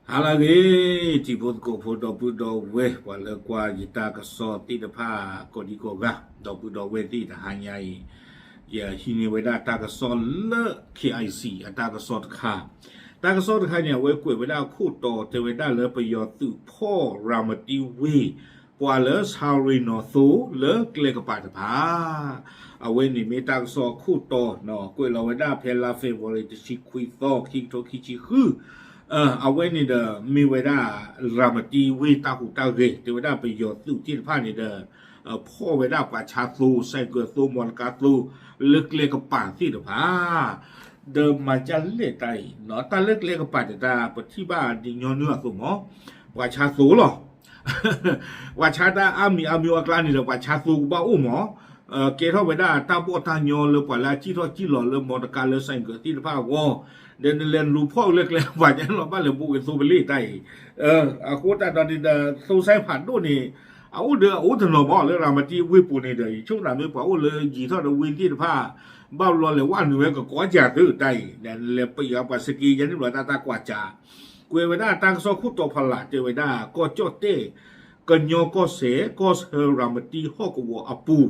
ဟါလၢအဂ့ၤ, တံၤဖိသကိးဖိ ဒီပုၢ်ဒီဝဲၢ် ပှၤလၢကွၢ်ယတၢ်ကစီၣ်သ့ၣ်တဖၣ် ကိးဒံကိးဂၤ, ဒီပုၢ်ဒီဝဲၢ်သ့ၣ်တဟါညါအံၤ, ယဟံးန့ၢ်ဝဲဒၣ်တၢ်ကစီၣ်လၢ K I C အတၢ်ကစီၣ်တခါ, တၢ်ကစီၣ်တခါန့ၣ် အဝဲကွဲးဝဲဒၣ်အခိၣ်တီတဲဝဲဒၣ်လၢပယီၤသုးဖီၣ်ရၤမတံဝ့ၢ် ပှၤလၢဆါရ့ၣ်နီၤသိလၢကျဲကပၤတဖၣ်, အဝဲန့ၣ်မ့ၢ်တၢ်ကစီၣ်အခိၣ်တီ, ကွဲးလီၤဝဲဒၣ်ဖဲလါ February တဆံခွံသီ ခံကထိခံဆံဃု, အဝဲန့ၣ်ဒီးမ့ၢ်ဝဲဒၣ် ရၤမတံဝ့ၢ်တၢ်ဟူးတၢ်ဂဲၤ တဲဝဲဒၣ်ပယီၤသုးသ့ၣ်တဖၣ်န့ၣ်ဒီး ဖီၣ်ဝဲဒၣ်ပှၤဆါသိ စဲးကၢးသိ မီတကါသိ လၢကျဲကပၤသ့ၣ်တဖၣ် ဒီးမၤဒ်လဲၣ်တၢ်အံၤ, တၢ်လၢကျဲကပၤန့ၣ် တၢ်ပထံၣ်ဘၣ်ဒ်ညီနုၢ်အသိးမး, ပှၤဆါသိလီၤ. ပှၤဆါတၢ်အါမံၤအါမံၤအကျါန့ၣ်ဒီး ပှၤဆါသိကဘၣ်အိၣ်မး, ကဲထီၣ်ဝဲဒၣ်တၢ်ဘီၣ်တၢ်ညီလၢပှၤလၢအစံၣ်ထီၣ်စံၣ်လီၤလၢမီတကါလၢစဲးကၢးသ့ၣ်တဖၣ်အဂီၢ်, ဒီးနလဲၤလူၤဖီၣ်လၢကျဲကပၤန့ၣ်လီၤ ဘၣ်လဲၤဘူးက့ၤသိပလ့ၣ်တၢ်အံၤ, အဃိသတးဒီးန့ၣ်ဒီး သိစဲဖးဒိၣ်န့ၣ် အအိၣ်ဒီးအအိၣ်တနီၤမး လၢရၤမတံဝ့ၢ်ပူၤန့ၣ်ဒီး ယဆိကမိၣ်မ့ၢ်ပှၤအိၣ်လၢယံၤထီၣ်ဒီးဝ့ၢ်သ့ၣ်တဖၣ် ဘၣ်ဘျီလဲၤဝဲနုာ်ဝဲကကွၢ်စၢၤသုတၢ်အံၤ လဲၤပယီၤပှၤစက့ယဲန့ၣ်ဘျီတၢ်တၢ်ကွၢ်စၢၤ, ကွဲးဝဲဒၣ်တၢ်ကစီၣ်ခိၣ်တီဖီလာ်တဲဝဲဒၣ် ကီၢ်ကၠီၣ်တဲၣ် ကညီကီၢ်စဲၣ် ကီၢ်ဆၢရၤမတံဟီၣ်ကဝီၤအပူၤ,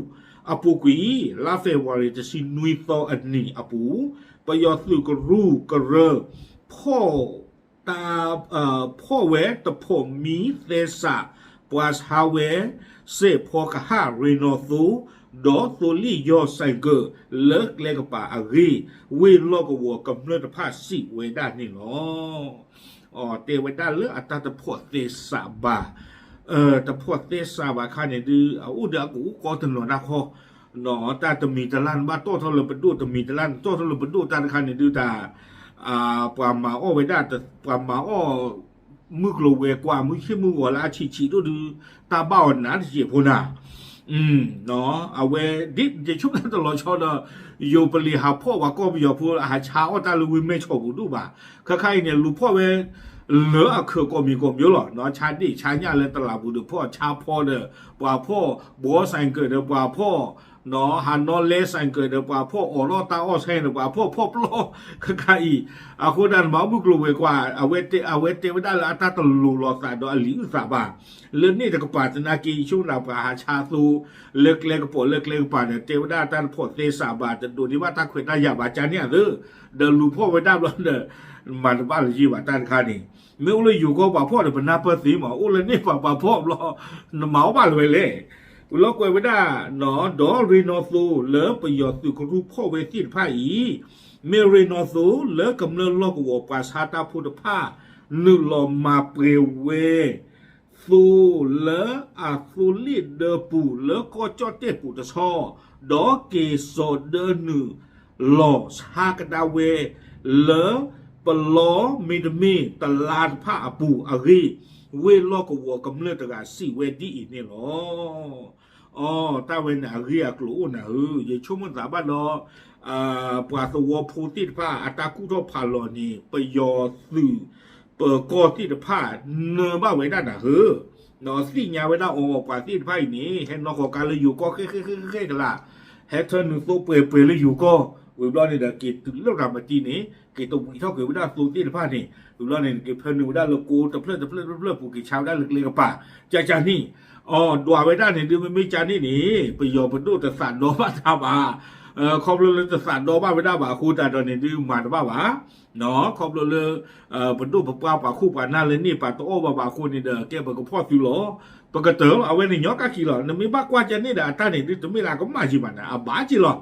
အပူၤကွံာ် လါ February တဆံနွံသီအနံၤအပူၤ, ပယီၤသုးကရူၢ်ကရၢ ဖီၣ် တၢ် ဖီၣ်ဝဲတဖိးမံသဲစး ပှၤဆါဝဲ စဲးဖီကဟၣ်ရ့ၣ်နီၤသိ ဒီးသိလ့ၣ်ယီၤစဲးကၢး လၢကျဲကပၤအဂ့ၢ် ဝ့ၢ်လီၢ်ကဝီၤကမျၢၢ်တဖၣ်စံးဝဲဒၣ်န့ၣ်လီၤ. တဲဝဲဒၣ်လၢအတၢ်တဖိးသဲစးဘၣ်, တဖိးသဲစးဘၣ်ခါန့ၣ်ဒုး အအိၣ်ဒီးအကအိၣ်ကီတနီၤတၢ်ခီ တၢ်တမံၤတလၢ်နဘၣ်တီၣ်ထီၣ်လၢပဒိၣ် တမံၤတလၢ်နတီၣ်ထီၣ်လၢပဒိၣ်တၢ်တခါန့ၣ်ဒုးတၢ် ပှၤမၤအီၣ်ဝဲဒၣ် ပှၤမၤအီၣ် မုၢ်ကျိၤဝဲၤကွာ် မုၢ်ဆ့ၣ်မုၢ်ဂီၤလၢအဆံးဆံးဒိၣ်ဒုး တၢ်ဘၣ်အီၤနးတစဲးဖိနၤ, အဝဲဒ်ယဆိကမိၣ်တလီၤဆီဒီး ယိၤပလံၤဟးဖီၣ်ပှၤကီၢ်ပယီၤဖိ အဟးဆါအီၣ်တၢ်လၢဝ့ၢ်မဲၢ်ဆီးပူၤဒိၣ်ဘၣ်, ခဲခါအံၤန့ၣ် လူၤဖီၣ်ဝဲ လၢအခၢးကိးမံၤကိးမံၤလီၤ, ဆါဒ့ၣ်ဆါညၣ်လၢတလးပူၤဒီးဖီၣ် ဆါဖီဒီး ပှၤဖီၣ် ဘီစဲးကၢးဒီးပှၤဖီၣ် ဟးနီၣ်လဲစဲးကၢးဒီးပှၤဖီၣ် အိးထီၣ်တၢ်အီၣ်ဆဲဒီးပှၤဖီၣ် ဖီၣ်ပျီ ခဲခါအံၤ, အဃိဒၣ်နမၤမုၢ်ကျိၤဝဲၤကွာ် အဝဲတဲဝဲဒၣ်လၢအတၢ်တလိၤလိာ်သးဒီးအလံာ်အုၣ်သးဘၣ်, လၢန့ၣ်တကပၤသနာ်က့ ယဆိကမိၣ်ပှၤဟးဆါသိ လၢကျဲကပီၤလၢကျဲကပၤဒီး တဲဝဲဒၣ်တၢ်တဖိးသဲစးဘၣ် တဒိးန့ၢ်ဘၣ်တၢ်ခွဲးတၢ်ယာ်ဘၣ် ကန့ၣ်အသၢ, ဒီးလူၤဖီၣ်ဝဲဒၣ်ဘျီဒီး မၤတဘၣ်လၢၤဘၣ်တၢ်တခါန့ၣ်, မ့ၢ်အိၣ်လၢယိၤကီၢ်ပှၤဖီၣ်ဒီးပနၢ်ပၢၢ်သ့မး အိၣ်လၢန့ၣ်ပှၤပှၤဖီၣ်ဘျီ နမၤအီၣ်ဘၣ်လၢၤဝဲလဲၣ်. ဝံၤလီၤကွဲးဝဲဒၣ် ဒီးရ့ၣ်နီၤသိလၢပယီၤသုးကရူၢ်ဖီၣ်ဝဲသ့ၣ်တဖၣ်အံၤ, မ့ၢ်ရ့ၣ်နီၤသိလၢကမျၢၢ်လီၢ်ကဝီၤပှၤဆါတၢ်ဖိတဖၣ် နုာ်လီၤမၤပှဲၤဝဲ သိလၢအသိလ့ၣ်ဒၢပူၤလၢကီၢ်ကၠီၣ်တဲၣ်ပူၤတဆီဒီးက့ၤစိာ်ဒၢနုာ်လီၤဆါကဒါဝဲ လၢပလီမ့တမ့ၢ်တလါတဖၣ်အပူၤအဂ့ၢ်, ဝ့ၢ်လီၢ်ကဝီၤကမျၢၢ်တဂၤစံးဝဲဒ်အံၤန့ၣ်လီၤ. အတၢ်ဝဲန့ၣ်အဂ့ၢ်အကျိၤအိၣ်နၤဧၢ, ယဆိကမိၣ်သးဘၣ်ဒီး ပှၤသဝီဖိသ့ၣ်တဖၣ်အတၢ်ကူၣ်ထီၣ်ဖးလီၤန့ၣ် ပယီၤသုး ပၢၤကီၢ်သ့ၣ်တဖၣ် နၢဘၣ်ဝဲဒၣ်နၤဧၢ, သ့ၣ်ညါဝဲဒၣ်အီၤ ပှၤသ့ၣ်တဖၣ်အံၤန့ၣ် ဟဲနီၢ်ကီၢ်ကါလၢယိၤကီၢ်ဃဲဃဲဃဲဃဲကလာ်, ဟဲထၢနုာ်သိပှဲၤပှဲၤလၢယိၤကီၢ်, ဝံၤဘျီန့ၣ်ဒီး က့ၤတုၤလၢရၤမတံန့ၣ် က့ၤတဝံးထီၣ်ကွံာ်ဝဲဒၣ်သိသ့ၣ်တဖၣ်န့ၣ်, ဝံၤဘျီန့ၣ် က့ၤဖၢနုာ်ဝဲဒၣ်လၢကိတဖျၢၣ်တဖျၢၣ်တဖျၢၣ်တဖျၢၣ်ပူၤ က့ၤဆါဝဲဒၣ်လၢကျဲကပၤ, ကကန့ၣ် အီၤဒွးဝဲဒၣ်န့ၣ်ဒုး မ့မ့ၢ်ကန့ၣ်န့ၣ် ပယီၤပဒိၣ်တသးဒီဘၣ်တၢ်ဘၣ်, ခီဖျိလၢတသးဒီဘၣ်ဝဲဒၣ်ဘၣ်အဃိသတးဒီးန့ၣ်ဒုး မၤတဘၣ်ဘၣ်, ခီဖျိလၢ ပဒိၣ်ပပှၢ်ပှၤခိၣ်ပှၤနၢ်လၢန့ၣ် ပာ်တအီၣ်ဘၣ်ဘၣ်အဃိန့ၣ်ဒီး ကဲပကဖီၣ်သုလီၤ, ပကတၢၢ်လီၤ, အဝဲန့ၣ်ညီကါခံလီၤ, နမ့ၢ်ဘၣ်ကွၢ်ကန့ၣ်ဒီး အတၢ်န့ၣ်ဒုး တမ့ၢ်လၢအကမၣ်က့ၤဘၣ်န့ၣ် အဘၣ်က့ၤလီၤ.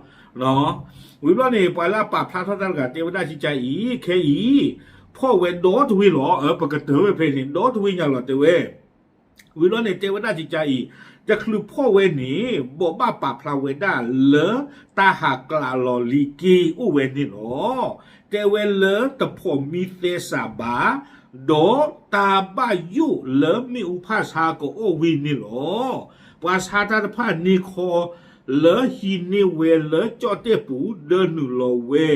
ဝံၤဘျီန့ၣ် ပှၤလၢအပာ်ဖျါထီၣ်တၢ်တဂၤတဲဝဲဒၣ်ကကအံၤ ခဲအံၤ ဖီၣ်ဝဲဒီတဝ့ၢ်လီၤ, ပကတၢၢ်ဝဲဖဲန့ၣ် ဒီတဝ့ၢ်ညါလီၤတဲဝဲ ဝံၤဘျီန့ၣ် တဲဝဲဒၣ်ကကအံၤ တချုးဖီၣ်ဝဲန့ၣ် ဘိးဘၣ်ပာ်ဖျါဝဲဒၣ်လၢ တၢ်ဟးကျးလီၤလံၤက့အိၣ်ဝဲန့ၣ်လီၤ. တဲဝဲလၢတဖိးမံသဲစးဘၣ်, ဒီးတၢ်ဘၣ်ယိၣ်လၢမ့ၣ်အူဖၣ်ဆါကအီၣ်ဝံၤန့ၣ်လီၤ. ပှၤဆါတၢ်တဖၣ်န့ၢ်ခီ လၢဟံးန့ၢ်ဝဲလၢကၠီၣ်တဲၣ်ပူၤ ဒၢနုာ်လီၤဝဲ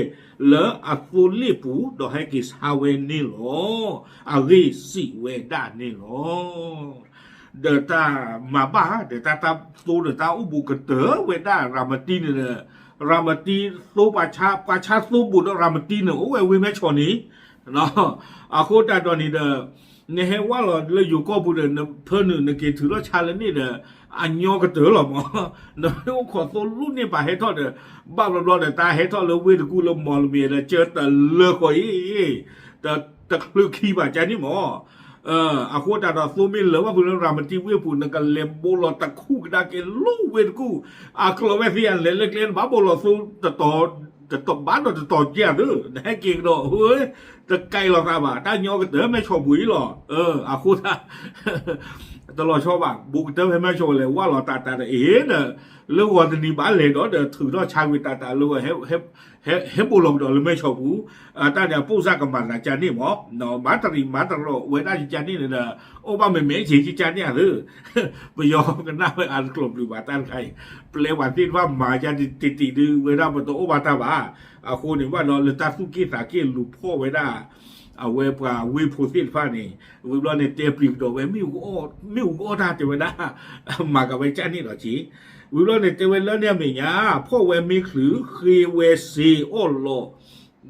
လၢအသိလ့ၣ်ပူၤ ဒီးဟဲက့ၤဆါဝဲန့ၣ်လီၤ. အဂ့ၢ်စံးဝဲဒၣ်န့ၣ်လီၤ. ဒီးတၢ်မၤဘၣ် ဒီးတၢ်တၢ်သိဒီးတၢ်အိၣ်ဘူးကတၢၢ်ဝဲဒၣ်ရၤမတံန့ၣ်ဒီး ရၤမတံသိပှၤဆါ ပှၤဆါသိဘူးဒီးရၤမတံန့ၣ် အိၣ်ဝဲဝ့ၢ်မဲၢ်ဆီးန့ၣ် အဃိတၢ်ဒီးန့ၣ်ဒီး နဟဲဝဲလီၤလၢယိၤကီၢ်ပူၤဒီး နဖၢနုာ်နက့ၤထုးထီၣ်ဆါလၢန့ၣ်ဒီး အညီကတၢၢ်လီၤမး, နမ့ၢ်အိၣ်ခိးသိလီၢ်န့ၢ်ပာ်ဟဲထီၣ်ဒီး ဘၣ်ဘျီဘျီဒီး တၢ်ဟဲထီၣ်လၢဝ့ၢ်တကူၣ်လၢမီၢ်လမံၤဒီး ကၢတလၢဃီအံၤ တချုးခံဘၣ်ကန့ၣ်မး. အဃိတၢ်ဒီးသိမ့ၢ်လၢၤဘၣ်ဖုးလၢရၤမတံဝ့ၢ်ပူၤ နကလဲၤဘိလီၤတခူၣ်ကဒါက့ၤလၢဝ့ၢ်တကူၣ် အကျိၤဝဲသ့ၣ်အလဲၤလၢကျဲ နဘၣ်ဘိလီၤသိတတီၤ တတီၤဘၣ်ဒီးတတီၤက့အသု နဟဲက့ၤကဒီး တကဲလီၤသးဘၣ် တၢ်ညီကတၢၢ်မဲၢ်ဆီးပူၤအံၤလီၤ. အဃိတၢ် တလီၤဆီဘၣ် ဘူးကတၢၢ်ဖဲမဲၢ်ဆီးလဲၤဝဲလီၤတၢ်တၢ်တအ့ဒီး လၢဂီၤတနံၤဘၣ်လဲၤဒီးဒီးထုးထီၣ်ဆါကွံာ်တၢ်တၢ်လၢဂီၤ ဟဲဘိလီၤကဒီးလၢမဲၢ်ဆီးပူၤ တၢ်န့ၣ်အပိၣ်စၢ်ကမၤသးကန့ၣ်မး မၤတရံးမၤတရီၤဝဲဒၣ်ကန့ၣ်န့ၣ်ဒီး အိၣ်ဘၣ်မ့မ့ၢ်ဆ့ကန့ၣ်အသု ပယီၤကနၣ်ဝဲအါတကျိၤပျုၤဘၣ်တၢ်တခါအံၤ ပျဲပှၤသ့ၣ်တဖၣ်မၤကတံၢ်တံၢ်ဒုးဝဲဒၣ်ပတအိၣ်ဘၣ်တၢ်ဘၣ်. အဃိန့ၣ်ဘၣ်ဒီးလၢတၢ်သူၣ်က့ၣ်သးက့ၣ်လူၤဖီၣ်ဝဲဒၣ် အဝဲပှၤဝ့ၢ်ဖိသ့ၣ်တဖၣ်န့ၣ် ဝံၤဘျီန့ၣ်တဲပျံၤကဒီးဝဲ မ့ၣ်အူကအီၣ်တၢ်တဲဝဲဒၣ် မၤကဝဲကန့ၣ်ဒီးက့ ဝံၤဘျီန့ၣ်တဲဝဲလၢန့ၣ်အမဲာ်ညါ ဖီၣ်ဝဲမ့ၢ်ချုး ဃ့ဝဲစ့အီၣ်လီး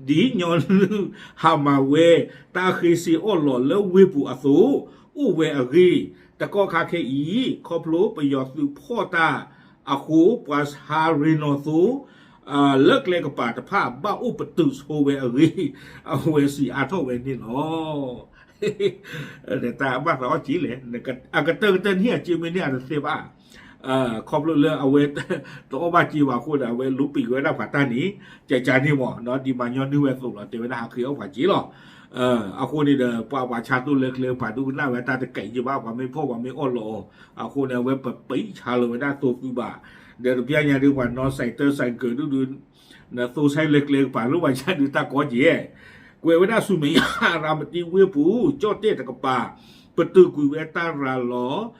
ဒ်ညီနုၢ်ဟးမၤဝဲ တၢ်ဃ့စ့အီၣ်လီးလၢဝ့ၢ်ပူၤအသိး အိၣ်ဝဲအဂ့ၢ် တကီၢ်ခါခဲအံၤ ခီဖျိပယီၤသုးဖီၣ်တၢ်အဃိ ပှၤဆါရ့ၣ်နီၣ်သိ လၢကျဲကပၤတဖၣ် ဘၣ်အိၣ်ပတုာ်ဆိဝဲအဂ့ၢ် အဝဲစံးအါထီၣ်ဝဲန့ၣ်လီၤ. တၢ်ဘၣ်သးအီၣ်က့လဲၣ် အကတၢၢ်ကတၢၢ်န့ၣ်အက့မ့ၢ်န့ၣ်အတသ့ဘၣ် ခီဖျိလၢအဝဲ တအီၣ်ဘၣ်က့ဘၣ်အဃိဒီး အဝဲလူပံာ်က့ၤဝဲဒၣ်ပှၤတၢ်န့ၣ် ကကန့ၣ်မး ဒ်မၤညီနုၢ်ဝဲအသိးလီၤ တဲဝဲဒၣ်ဟးဃ့အီၣ်ပှၤက့လီၤ. အဃိန့ၣ်ဒီး ပှၤပှၤဆါသိလၢကျဲကပၤဒိကနၣ်ဝဲတၢ်တကဲးယဘၣ် ပှၤမ့ၢ်ဖီၣ် ပှၤမ့ၢ်အီၣ်လီးအီၤ အဃိန့ၣ် အဝဲပပံးဆါလီၤဝဲဒၣ်သိသုဘၣ် ဒီးတပျၢ်ညါဒုး ပှၤနီၣ်စဲးတၢ်စဲးကၢးဒုးဒုး သိဆဲးလၢကျဲကပၤလၢပှၤဆါဒုးတၢ်ကီက့ၤ ကွဲးဝဲဒၣ်ဆူမဲာ်ညါ ရၤမတံဝ့ၢ်ပူၤ ကၠီၣ်တဲၣ်တကပၤ ပတုာ်ကွံာ်ဝဲတၢ်ရၤလီၤ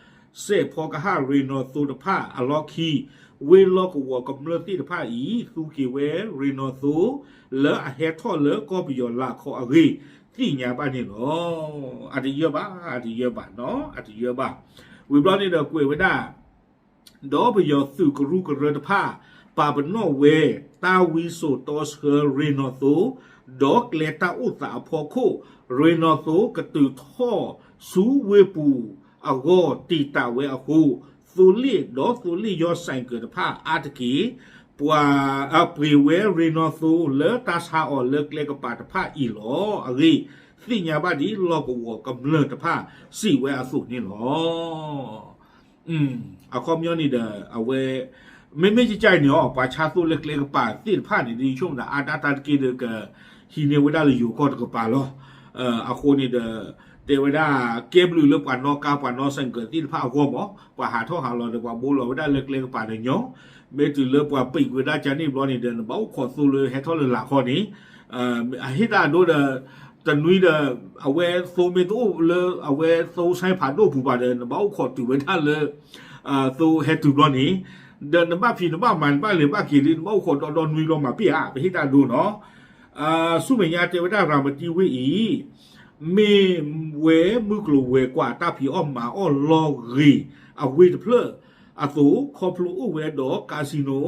စဲးဖီကဟၣ်ရ့ၣ်နီၣ်သိတဖၣ်အလီၢ်ခံ ဝ့ၢ်လီၢ်ကဝီၤကမျၢၢ်သ့ၣ်တဖၣ်အံၤ သူက့ၤဝဲရ့ၣ်နီၣ်သိ လၢအဟဲထီၣ်လၢကီၢ်ပယီၤလၤခီအဂ့ၢ် သ့ၣ်ညါဘၣ်န့ၣ်လီၤ. အတယၢၢ်ဘၣ် အတယၢၢ်ဘၣ်နီၤ အတယၢၢ်ဘၣ်. ဝံၤဘျီန့ၣ်ဒီးကွဲးဝဲဒၣ် ဒီးပယီၤသုးကရူၢ်ကရၢတဖၣ် ပာ်ပနီၣ်ဝဲ တၢ်ဝံစိာ်တီဆှၢရ့ၣ်နီၣ်သိ ဒီးကျဲတၢ်အိၣ်သးအဖီခိၣ် ရ့ၣ်နီၣ်သိကတုၤထီၣ်ဆူဝ့ၢ်ပူၤအဂီၢ်တံာ်တာ်ဝဲအဃိ သိလ့ၣ်ဒီးသိလ့ၣ်ယီၢ်စဲးကၢးတဖၣ်အါတက့ၢ် ပှၤ ပှ့ၤဝဲရ့ၣ်နီၣ်သိလၢတၢ်ဆါအီၤလၢကျဲကပၤတဖၣ်အံၤလီၤ. အဂ့ၢ်သ့ၣ်ညါဘၣ်ဒ်လီၢ်ကဝီၤကမျၢၢ်တဖၣ်စံးဝဲအသိးန့ၣ်လီၤ. အခီပညီန့ၣ်ဒီး အဝဲ မ့မ့ၢ်ကကန့ၣ်အီၤ ပှၤဆါသိလၢကျဲကပၤသ့ၣ်တဖၣ်န့ၣ် ဒ်ယဆိကမိၣ်သးအါတၢ်တၢ်တက့ၢ်ဒီး ကဟံးန့ၢ်ဝဲဒၣ်လၢယိၤကီၢ်တကပၤလီၤ. အဃိန့ၣ်ဒီး တဲဝဲဒၣ် ကဲဘျုးလၢပှၤနီၣ်ကါပှၤနီၣ်စဲးကၢးသ့ၣ်တဖၣ်အဂီၢ်မး ပှၤဟးထီၣ်ဟးလီၤဒီး ပှၤဘိလီၤဝဲဒၣ်လၢကျဲကပၤဒီးညီ မ့ၢ်တုၤလၢပှၤပံာ်ကွံာ်ဝဲဒၣ်ကန့ၣ်ဘျီန့ၣ်ဒီး နဘၣ်အိၣ်ခိးသိလၢဟဲထီၣ်လၢလာ်ခီန့ၣ် အဟ့ၣ်တၢ်အဒိဒီး တနွံဒီး အဝဲသိမ့ၢ်တအိၣ်လၢအဝဲသိဆဲးဖးဒိၣ်ပူၤဘၣ်ဒီး နဘၣ်အိၣ်ခိးတုၤဝဲဒၣ်လၢ သိဟဲတုၤဘျီန့ၣ် ဒီးနဘၣ်ဖံးနဘၣ်မၤနဘၣ်လဲၤဘၣ်က့ၤဒီး နဘၣ်အိၣ်ခိးဒီဒီနွံဘျီမၤပ့ၢ်ဧါ ပဟ့ၣ်တၢ်ဒိနီၤ. ဆူမဲာ်ညါတဲဝဲဒၣ်ရၤမတံဝ့ၢ်အံၤ မ့ၢ်ဝဲမုၢ်ကျိၤဝဲၤကွာ်တၢ်ဖံးအီၣ်မၤအီၣ်လီၤဂ့ၤအဝ့ၢ်တဖျၢၣ်အသိး ခီဖျိအိၣ်ဝဲဒီး casino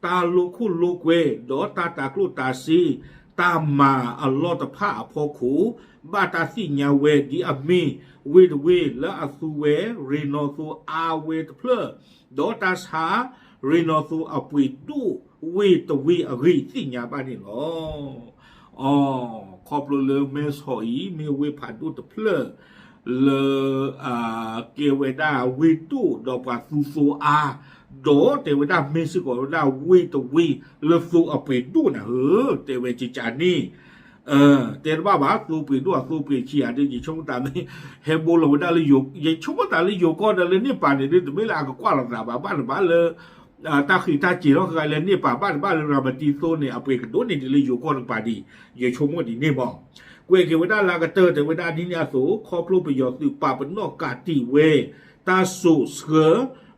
တၢ်လိာ်ခိၣ်လိာ်ကွဲ ဒီးတၢ်တၤကျိၣ်တၤစ့ တၢ်မၤအလီၢ်တဖၣ်အဖီခိၣ် ဘၣ်တၢ်သ့ၣ်ညါဝဲဒ်အမ့ၢ် ဝ့ၢ်တဝ့ၢ်လၢအသူဝဲရ့ၣ်နီၣ်သိအါဝဲတဖျၢၣ် ဒီးတၢ်ဆါရ့ၣ်နီၣ်သိအပှ့ၤဒိၣ်ဝ့ၢ်တဝ့ၢ်အဂ့ၢ်သ့ၣ်ညါဘၣ်န့ၣ်လီၤ. အ ခီဖျိလၢမဲၢ်ဆီးအံၤ မ့ၢ်ဝ့ၢ်ဖးဒိၣ်တဖျၢၣ် လၢ ကဲဝဲဒၣ်ဝ့ၢ်ဒိၣ်ဒီးပှၤသူသိအါ ဒီးတဲဝဲဒၣ်မ့ၢ်စ့ၢ်ကီးဝဲဒၣ်ဝ့ၢ်တဝ့ၢ်လၢသိအပှ့ၤဒိၣ်နၤဧၢ တဲဝဲကကန့ၣ် တဲတဘၣ်ဘၣ် သိပှ့ၤဒိၣ်အသိပှ့ၤဆံးဧါဒ် ယဆိကမိၣ်တၢ်မ့ၢ် ဟဲဘိလီၤဝဲဒၣ်လၢ ယဆိကမိၣ်တၢ်လၢယိၤကီၢ်ဒီးလၢန့ၣ်ပၤန့ၣ်ဒ် တမ့ၢ်လၢအကကွၢ်လီၤသးဘၣ် ဘၣ်တဘၣ်လၢ တၢ်ဃံးတၢ်စ့ၤထီၣ်ဃာ်လၢန့ၣ်ပၤ ဘၣ်တဘၣ်လၢရၤမတံသိန့ၣ် အပှ့ၤကဒိၣ်န့ၢ်ဒ်လၢယိၤကီၢ်တကပၤဒ် ယဆိကမိၣ်ဒ်န့ၣ်မး. ကွဲးက့ၤဝဲဒၣ်လၢအကတၢၢ်တဲဝဲဒၣ်ဒ်န့ၣ်အသိး ခီဖျိပယီၤသုးပာ်ပနီၣ်ကးတံာ်ဝဲ တၢ်စိာ်ဆှၢ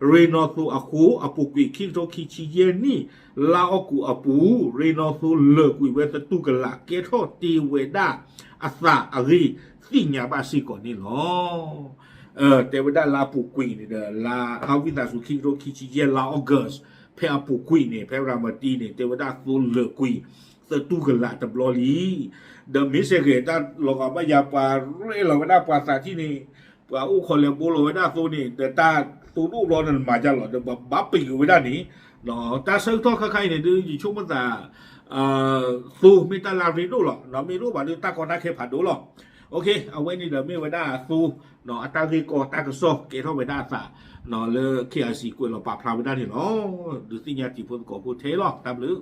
ရ့ၣ်နီၣ်သိအဃိ အပူၤကွံာ်ခံကထိခံဆံယဲၢ်နံၣ် လါအီကူးအပူၤ ရ့ၣ်နီၣ်သိလၢာ်ကွံာ်ဝဲသတူၢ်ကလာ် ကဲထီၣ်တ့ၢ်ဝဲဒၣ်အသးအဂ့ၢ် သ့ၣ်ညါဘၣ်စ့ၢ်ကီးန့ၣ်လီၤ. တဲဝဲဒၣ်လါပူၤကွံာ်န့ၣ်ဒီး လါအဝံသးစူၤခံကထိခံဆံယဲၢ် လါ August ဖဲအပူၤကွံာ်န့ၣ် ဖဲရၤမတံန့ၣ် တဲဝဲဒၣ်သိလၢာ်ကွံာ် လၢတူၢ်ကလာ်တဘျီလံ. ဒီးမ့ၢ်စ့ၢ်ကီးတၢ်လီၤဂာ်ဘၣ်ယၤ ပှၤရဲၣ်လီၤဝဲဒၣ်ပှၤသးထံၣ်န့ၣ်, ပှၤအိၣ်ခိးလဲၤဘိလီၤဝဲဒၣ်သိန့ၣ် ဒီးတၢ်သိဒိၣ်ဘျီန့ၣ်မၤယါလီၤ ဒီးဘၣ်ပံာ်က့ၤဝဲဒၣ်န့ၣ်, တၢ်ဆၢကတီၢ်ခဲခါအံၤန့ၣ်ဒုး ယဆိကမိၣ်သး သိမ့ၢ်တၢ်လၢအရ့ဒိၣ်လီၤ, မ့ၢ်တအိၣ်ဘၣ်ဒီးတၢ်ကီတၢ်ခဲဖးဒိၣ်လီၤ. အဝဲန့ၣ်ဒီးမ့ၢ်ဝဲဒၣ်သိ အတၢ်ဂ့ၢ်ကီတၢ်ကစီၣ်ကဲထီၣ်ဝဲဒၣ်အသး လၢ K I C ကွဲးလီၤပာ်ဖျါဝဲဒၣ်န့ၣ်လီၤ. ဒုးသ့ၣ်ညါတံၤဖိသကိးဖိထဲလီၤ. တၢ်ဘျုး